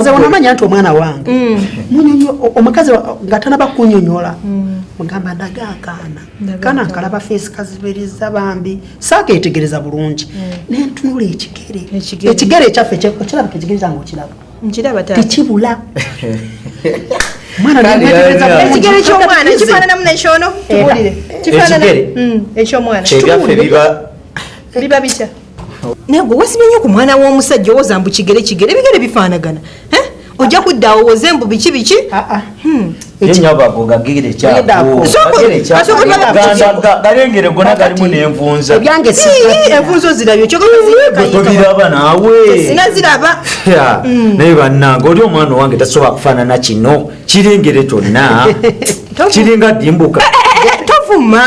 Nze onamanya nti omwana wange munyonyo omukazi nga tanaba kunyonyola, mugamba, "Ndaga akaana." Ndaga Kaana akaana. nkalaba face kazibiriza bambi, saaketegereza bulungi, nentunula ekigere. Ekigere. Ekigere ekyaffe okirabika, ekigere kyange okiraba? Nkiraba, taata. Tekibula mwana. Kale, Nemwetegereza yalina. bulungi. Ekigere ky'omwana kifaananamu nekyono? Tubuulire. Kifaanana- Ekigere? Eky'omwana. Ebyaffe biba Biba bitya? Naye gwe wasibye nnyo ku mwana w'omusajja, owoza mbu kigere, kigere, ebigere bifaanagana. Eh? Ojja kudda awo woze mbu biki biki. Ah, ah. Yenyabago gagere. Lidako. Galengere gona galimu nenvunza. Ebyange Ii, envunza ozirabye? Gwe tobiraba naawe. Sinaziraba. Ya, naye bannange, oli omwana owange tasobola kufaanana kino kiringere kyonna, kiringa dimbuka. Tovuma,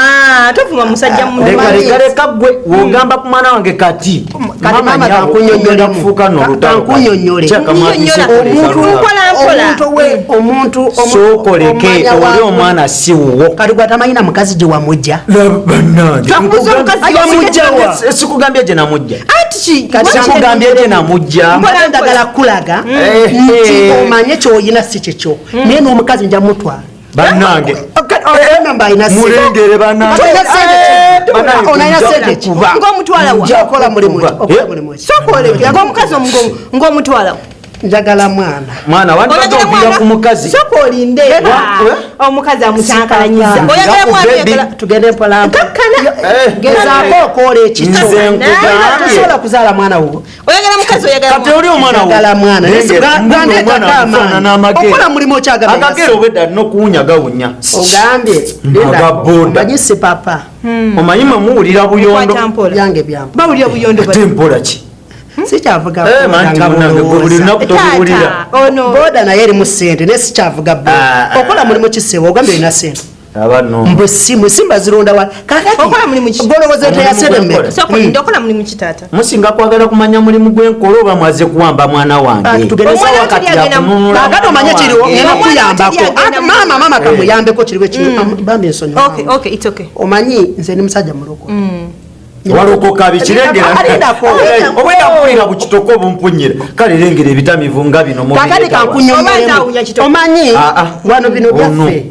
tovuma musajja. Leka, leka, leka. Gwe wogamba ku mwana wange kati. Kati mama, nyabo, kankunyonnyolemu. ogenda kufuuka nno olutalo. Kankunyonnyole. Nnyonnyola. Omuntu Mpola, mpola. omuntu we omuntu Sookoleke. omanya Oli omwana si wuwo. Kati gwe atamanyi na mukazi gye wamujja. Bannange. Twakubuuza omukazi. Wamujja wa? Sikugambye gye namujja. Anti ki? Sikugambye gye namujja. Mpola. Njagala kulaga nti omanye kyoyina si kikyo, naye n'omukazi nja mutwala. Bannange. Remember, alina ssente. Mulengere bannange. Olina ssente ki? Bannange, Ono alina nja ssente ki? kukuba. Ng'omutwala wa? Nja Okola mulimu ki? kukuba. Okola mulimu ki? Sooka oleke, ng'omukazi ng'omutwala wa? Njagala mwana. Mwana wandibadde Oyagala oviira mwana? ku mukazi. Sooka olinde. Omukazi amukyankalanyiza. Sipapa. Oyagala mwana? Baby. Oyagala Tugende mpola mpola. Kakkana. Gezaako okwola ekikyo. Nze nkugambye. Tosobola kuzaala mwana wo. Oyagala mukazi, oyagala Kati mwana? oli omwana wo. Njagala mwana. Lengera, mbulira omwana amufaanana amagere. Okola mulimu okyagala. Agagere obwedda nokuwunya gawunya. Ogambye. Aga boda. Omanyi si papa. Omanyi mwe muwulira buyondo. Kwata mpola. Byange byampa. Bawulira buyondo. Ate mpola ki? Sikyavuga. Eh, manti munange, gwe buli lunaku tobiwulira. Taata, ono Boda naye erimu sente, naye sikyavuga boda. Ah, ah, Okola mulimu kisewa? Ogambye olina sente. Aba no. Mbwe simu simba zironda wa kakati. Okola mulimu ki? Golowooza nti Omulimu ya sente gwenkola. mmeka? Sooka olinde, okola mulimu ki, taata? Musinga kwagala kumanya mulimu gwenkola oba mwaze kuwamba mwana wange? Ah, tugende. Omwana Sawa we kati teri agenda yakununula. Kakati omanye kiriwo, mwana ngenda wange. Omwana kuyambako. teri agenda Ah, maama, maama, kamuyambeko kiriwo ekiriwo. Bambi ensonyiwa. Okay, it's okay. Omanyi nze ndi musajja mulokole. Walokoka bikirengera. Alindako. Obwedda mpulira bukitoko obumpunyira. Kale lengera ebitamivu nga bino Kakati mubireeta wa. Oba nze kankunyonyolemu. awunya kitoko. Omanyi Ah, ah. wano bino Ono. byaffe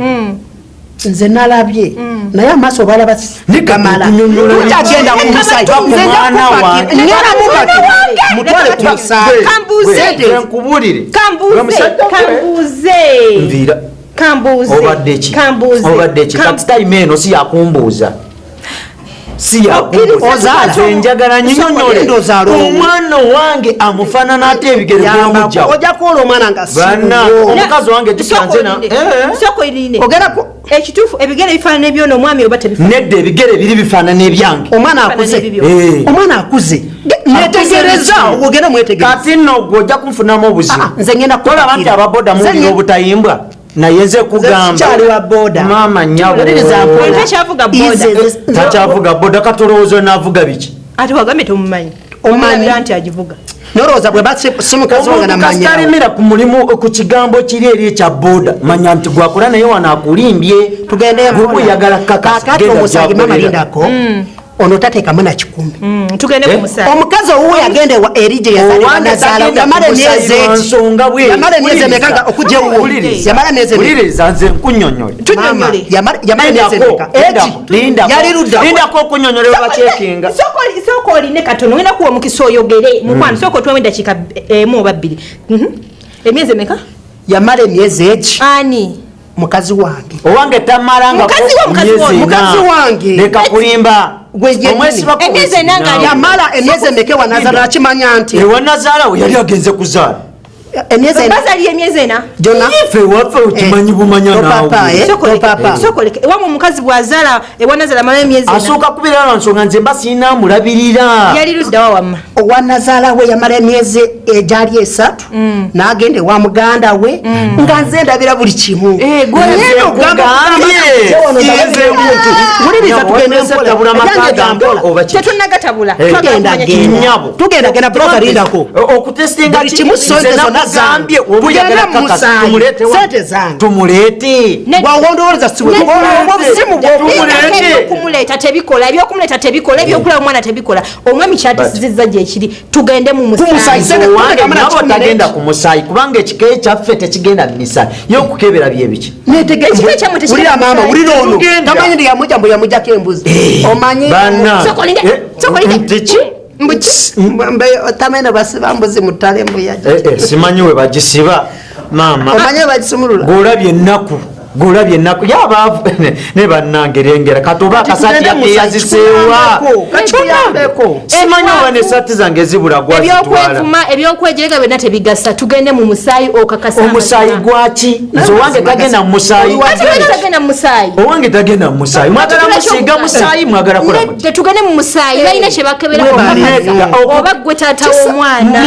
nze nalabye, naye amaaso balaba Nika gamala. kunyonyola. Tukyagenda ku musaayi. Ku Nze nja mwana kupakira. wange. Ngenda mupakira mutwale ku musaayi. Kambuuze. Sente. Nze nkubuulire. Gwe Kambuuze. musajja gwe. Kambuuze. Nviira. Kambuuze. Obadde ki? Kambuuze. Obadde ki? Kati time eno si yakumbuuza, si yakumbuuza. Ozaala. Nze njagala nyinyonyole. Linda ozaala omu. Omwana wange amufaanana ate ebigere gwomugjawo. Ojja kuwola omwana nga si Banna, wuwo. omukazi wange jjukira nze na Sooka olinde. Ogenda ku Ekituufu, ebigere bifaanana ebyono omwami oba tebifaanana? Nedda, ebigere biri bifaanana ebyange. Omwana akuze. Ebibyo. Omwana akuze. Netegereza, ogenda mwetegereza. Kati nno gwe ojja kunfunamu obuzibu. Ah, nze ngenda Tolaba nti kupakira. ababoda Nze muwulira obutayimbwa, naye nze kugamba. Sikyali wa boda. Maama nyabo. Wuliriza mpola. Takyavuga boda. Takyavuga boda, katolowooza naavuga biki? Ate wagambye tomumanyi. Omanyi. Omulabira nti agivuga. Nolowooza bwe si mukazi wange Omuntu namanyirawo. kasitalemera ku mulimu ku kigambo kiri eri ekya boda, manya nti gwakola naye wano akulimbye. Tugende mpola. Gwe oyagala kakasa, Kakati genda omusaayi mama, gyakolera. lindako, ono tateekamu na 100. Tugende Eh? ku musaayi. Omukazi owuwe yagenda eri gye yazaalibwa, Owange nazaala, tagenda yamala ku emyezi musaayi lwa egi. nsonga bwe. Yamala emyezi emeka nga okujja ewuwo? Wuliriza. Yamala emyezi emeka? Wuliriza, nze nkunnyonnyole. Mama, Tunyonyole. yamala emyezi emeka? Lindako, Egi. lindako. Yali ludda. Lindako okunnyonnyola bacekinga. Sooka oline katono, ngenda kuwa omukisa oyogere, mukwano. Sooka otuwemu eddakiika 1 oba 2. Emyezi emeka? Yamala emyezi egi. Ani? Mukazi wange. Owange tamala nga Mukazi we, mukazi we. Mukazi wange. Leka kulimba. Gwe yennyini. Omwesibako Emyezi 4 nga ali- Yamala emyezi emeka wanazaala? Akimanya nti Ewanazaala we yali agenze kuzaala. Emyezi 4. Bazaliyo emyezi 4. Jona. Ife waffe okimanyi bumanya. Topapa, Naawe. eh? Topapa. Sooka oleke, ewamu omukazi bw'azaala ewanazaala amalayo emyezi 4. Asooka kubeera lwa nsonga nze mba sirina amulabirira. Yali luddawa wamma? Owanazaala we yamala emyezi egyali 3, n'agenda ewa muganda we, nga nze ndabira buli kimu. Eh, Ngenda okugamba- Nkugambye. Nze wano Nze ndabira muntu. Wuliriza, Nyabo, tugende waliwo mpola. tabula Ebyange amaka bya gange mpola. oba ki? Tetunnagatabula. Eh. Tugenda genda. Nyabo. Tugenda genda, brother, lindako. Okutestinga Buli kimu sente zonna Singa zange. Nakugambye, oba oyagala Tugende mu kakasa, musaayi. tumuleete wa- Sente zange. Tumuleete. Wawondowoleza siwe. Obusimu Tumuleete. Ebyokumuleta tebikola, ebyokumuleta tebikola, ebyokulaba omwana tebikola. Omwami kyatisiziza gyekiri, tugende mu Ku musaayi. musaayi. Sente Owange kuteka mana nabo kikumi tagenda n'eki. ku musaayi, kubanga ekika ekyaffe tekigenda mu misaayi. Yokukebera byebiki? Ekika kyammwe tekigenda Wulira maama, musaayi. wulira ono. Tugenda. Tamanyi ndi yamujja, mbu yamujjako embuzi. Omanyi Banna. Sooka olinde, sooka olinde. Nti ki? Tamanyi basiba mbuzi mu ttale, mbu yajja. Simanyi we bagisiba maama. Omanyi bagisumulula. Gwolabye ennaku, gwolabye ennaku yabaavu ne bannange, lengera kati oba akasaati Tugende mu musaayi, yakeyaziseewa. kikuyambeko, kakikuyambeko. Simanyi oba nesaati zange ezibula gwazitwala. Ebyokwevuma, ebyokwejerega byonna tebigasa. Tugende mu musaayi okakasa Omusaayi amazima. gwaki? Nze owange tagenda mu musaayi. Ate lwaki tagenda mu musaayi? Owange tagenda mu musaayi. Mwagala musiiga musaayi, mwagala kola muti? Tetugende mu musaayi, balina kyebakebera Nedda, oba gwe taata w'omwana.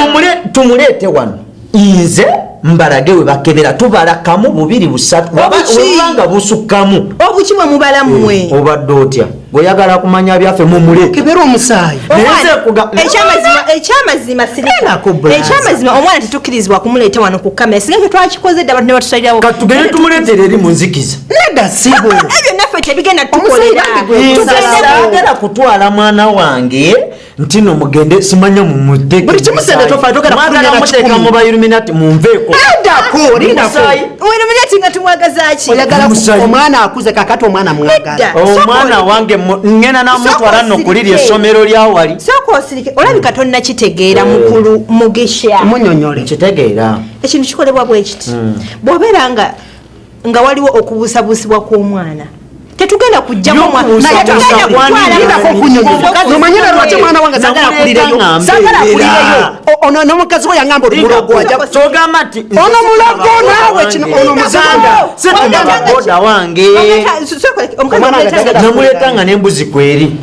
Tumuleete wano, nze mbalage we bakebera. Tubala kamu, bubiri, busatu. Obuki? Webanga busukkamu. Obuki bwe mubala mmwe? Obadde otya? Gweoyagala kumanya byaffe, mumuleete. Kebera omusaayi. Naye Omwana, nze ekyamazima sirika. Erako brother. Ekyamazima, omwana tetukkirizibwa kumuleeta wano ku kamera. Singa ekyo twakikoze dda, abantu ne batusalirawo. Katugende tumuleetere eri mu nzikiza. Nedda, sibo. Ebyo naffe tebigenda Omusaayi tukolera. bambi gwe Nze gusalawo. saagala kutwala mwana wange nti no mugende, simanya mumuteke. Buli kimu sente tofa, togenda Mwagala kufulumya na muteeka kikumi. mu ba Illuminati, munveeko. Lindako, lindako. Musaayi. Weruminati nga tumwagaza ki? Oyagala Omusaayi. omwana akuze, kakati omwana mwagala. Nedda. Omwana wange ngenda namutwala nno kuliri Sooka osirike. essomero lyawali. Sooka osirike, olabika tonnakitegeera, mukulu Mugisha. Munyonyole. Kitegeera. Ekintu kikolebwa bwe kiti: bw'obeera nga waliwo okubuusabuusibwa kw'omwana, tetugenda kujjako Y'okubuusabuusa tetugenda kwani? kutwala Lindako okunyonyola. Omukazi Omanyi we. lwaki omwana wange saagala Namuleeta akulireyo? nga Saagala mbeerera. akulireyo. Ono n'omukazi we yangamba oli mulogo, ajja Togamba nti Ono mulogo naawe, kino ono muganda. Situma boda wange. Omukazi Omwana omuleeta agagala- Namuleeta nga n'embuzi kweri.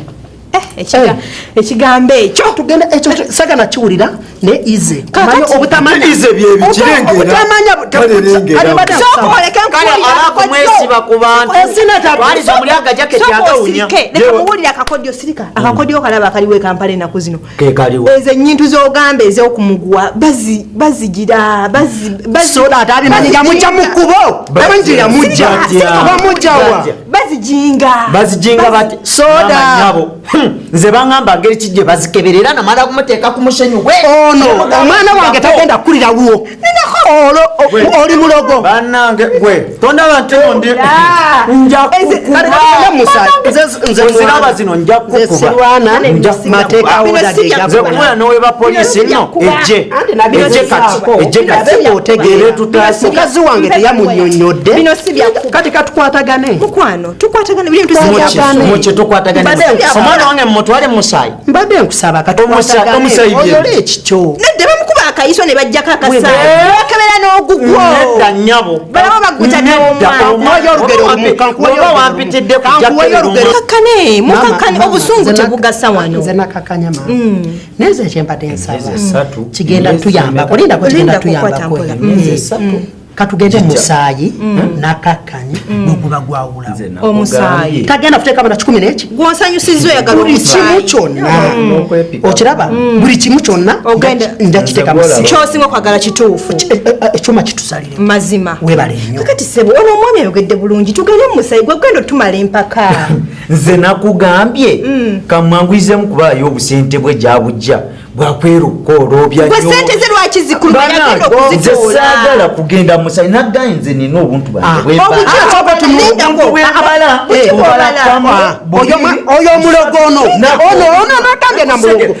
Ekigambo ekyo. Tugenda ekyo sagala kiwulira ne ize. Kakati- Omanyi obutamanya. Ize bye bikirengera. Obutamanya. Kale lengera. Kale mbadde Sooka nkusaba. oleke Kale nkuwulire alaavu akakodyo. mwesiba ku bantu. Esina tabu. Twaliza muli agajaketi Sooka agawunya. osirike, leka muwulire akakodyo. Sirika. Akakodyo kalaba akaliwo e Kampala ennaku zino. Ke kaliwo. Ezo ennyintu z'ogamba ez'okumuguwa bazigira Soda ate abimanyi, yamujja mu kkubo. Tamanyi nti yamujja. Batya. Bamujja wa? Batya. Bazijinga. Bazijinga bati? Soda. Mama nnyabo. Nze baŋŋamba ngeri ki gye bazikeberera, namala kumuteeka ku musenyu gwe. Ono omwana wange tagenda kukulirawo. Olwo oli mulogo. Bannange, gwe tondaba nti no ndi nja Eze- kukuba. Kale tugende mu musaayi. Nze Oziraba nwana. zino, nja Nze kukuba. sirwana. Nja Mateeka Bino awo si bya- nze kumwana noweba poliisi Bino si nno byakuba. ejje Anti nabyo ejje kati bisaako. ejje kati Bino otegeera. Era etutaasa. Mukazi wange teyamunnyonnyodde. Bino si byakuba. Kati katukwatagane. Mukwano, tukwatagane buli bintu si Muki, byakuba. muki tukwatagane. Mbadde nkusaba. Omwana wange mumutwale musaayi. Mbadde nkusaba Omusaayi katukwatagane. bye. Oyole ekikyo. Nedda, bamukuba akayiso ne bajjako akasaayi, bakebera n'ogugwo. Nedda nnyabo. Balaba baguta Nedda, n'omwana. Kankuweyo olugero lumu, kankuweyo Oba olugero wampitidde lumu. Kankuweyo olugero. Mukakkane, Mama, mukakkane, mama, obusungu tebugasa wano. Nze nakakanya maama. Naye nze ekyempadde nsaba Emyezi esatu. kigenda Emyezi tuyambako, lindako, kigenda Lindako, kwata tuyambako. mpola. Emyezi esatu. Katugende mu musaayi nakakkanye bweguba gwawulawo. Nze nakugambye. Omusaayi. Tagenda kuteeka bana kikumi neki. Gwonsanyusizza, oyagala Buli kimu omusaayi. kyonna N'okwepika. okiraba, buli kimu kyonna Ogenda- nja kiteeka mu Nze gw'olaba. Kyosinga okwagala kituufu. Ekyuma kitusalire. Mazima. Webale nnyo. Kakati sebo, ono omwami ayogedde bulungi, tugende mu musaayi. Gwe genda otumala empaka. Nze nakugambye kamwanguyizemu kubaayo obusente bwe gyabujja bwakweruka olwobya. Gwe sente ze lwaki zikulu? Yagenda Nze okuzitoola. saagala kugenda musayi naggaye, nze nina obuntu bwange Ah. bwembala. Obuki Obuki Obuntu bwembala. Buki Obala bw'obala? kamu, Ah, bubiri, oyo oyo omulogo ono ono ono nagambye na mulogo.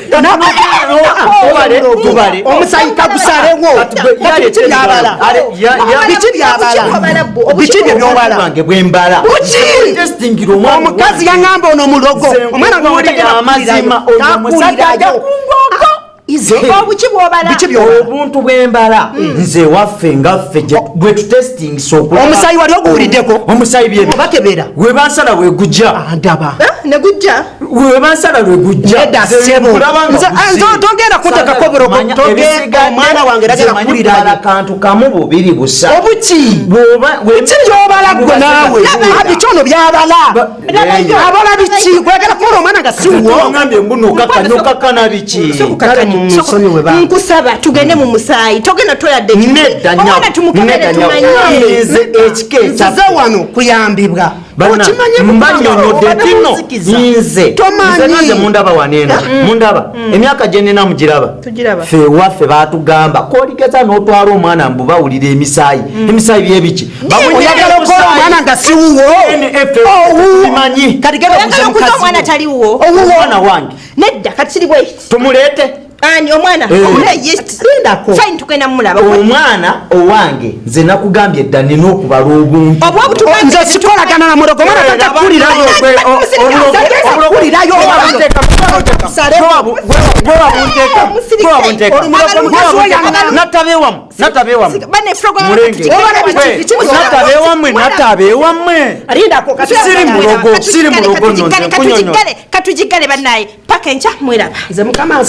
Tubale, tubale. Omusayi kagusalewo. Kati gwe- Kati biki byabala? Ale, Biki byabala? Obuki bw'obala bwo? Obuki Biki bye byobala? Bwange bwembala. Buki? Testingira omwana Omukazi wange. yaŋŋamba ono mulogo. Nze Omwana wange nkubuulira tagenda amazima, oyo omusajja ajja kukulirayo. Ize. Obuki bw'obala? Biki byobala? Obuntu bwembala nze waffe ngaffe bwe tutestingisa okulaba. Omusaayi wali oguwuliddeko? Omusaayi bye Obakebera? we bansala bwe gujja. Ndaba. Eh, ne gujja. Webansala lwe gujja. Nedda ssebo. Nze togenda kunteekako bulogo, omwana wange tagenda kuwulirayo. Kantu kamu bubiri busa. Obuki? Bw'oba Biki by'obala ggwe naawe? Biki ono by'abala? Abala biki? Gweyagala kukola omwana nga si wuwo? Wangambye mbu nokakana, okakana biki? Kale munsonyiwe ba. Nkusaba tugende mu musaayi, togenda toyadde. Nedda nnyabo, Omwana tumukebere nedda nnyabo. tumanye. Nze ekika Nzize ekyaffe. wano kuyambibwa. Bana, Okimanye mbanyonyodde kubanga nti no omuzikiza. nze Tomanyi. nze nanze mundaba waneeno, mundaba emyaka gye nina mugiraba. Tugiraba. Ffe ewaffe batugamba koligeza n'otwala omwana mbu bawulira emisaayi, emisaayi byebiki? Oyagala okukola omwana nga si wuwo? Owuwo. Bimanyi. Kati genda Oyagala obuuze okuza mukazi omwana wo. taliwo? Owuwo. Omwana wange. Nedda, kati kiri bwekiti. Tumuleete. Ani omwana? Eh. Omwana ye. Lindako. Fine, tugenda mumulaba. Omwana owange nze nakugambye dda nina okubala obuntu. Obwa butugambe. Nze sikolagana na mulogo, omwana tajja kuwulirayo. Kuwulirayo. Lindako, kati Siri mulogo, siri mulogo nno nze nkunyonyola. Katugigale bannaye paka enkya mweraba. Nze mukama.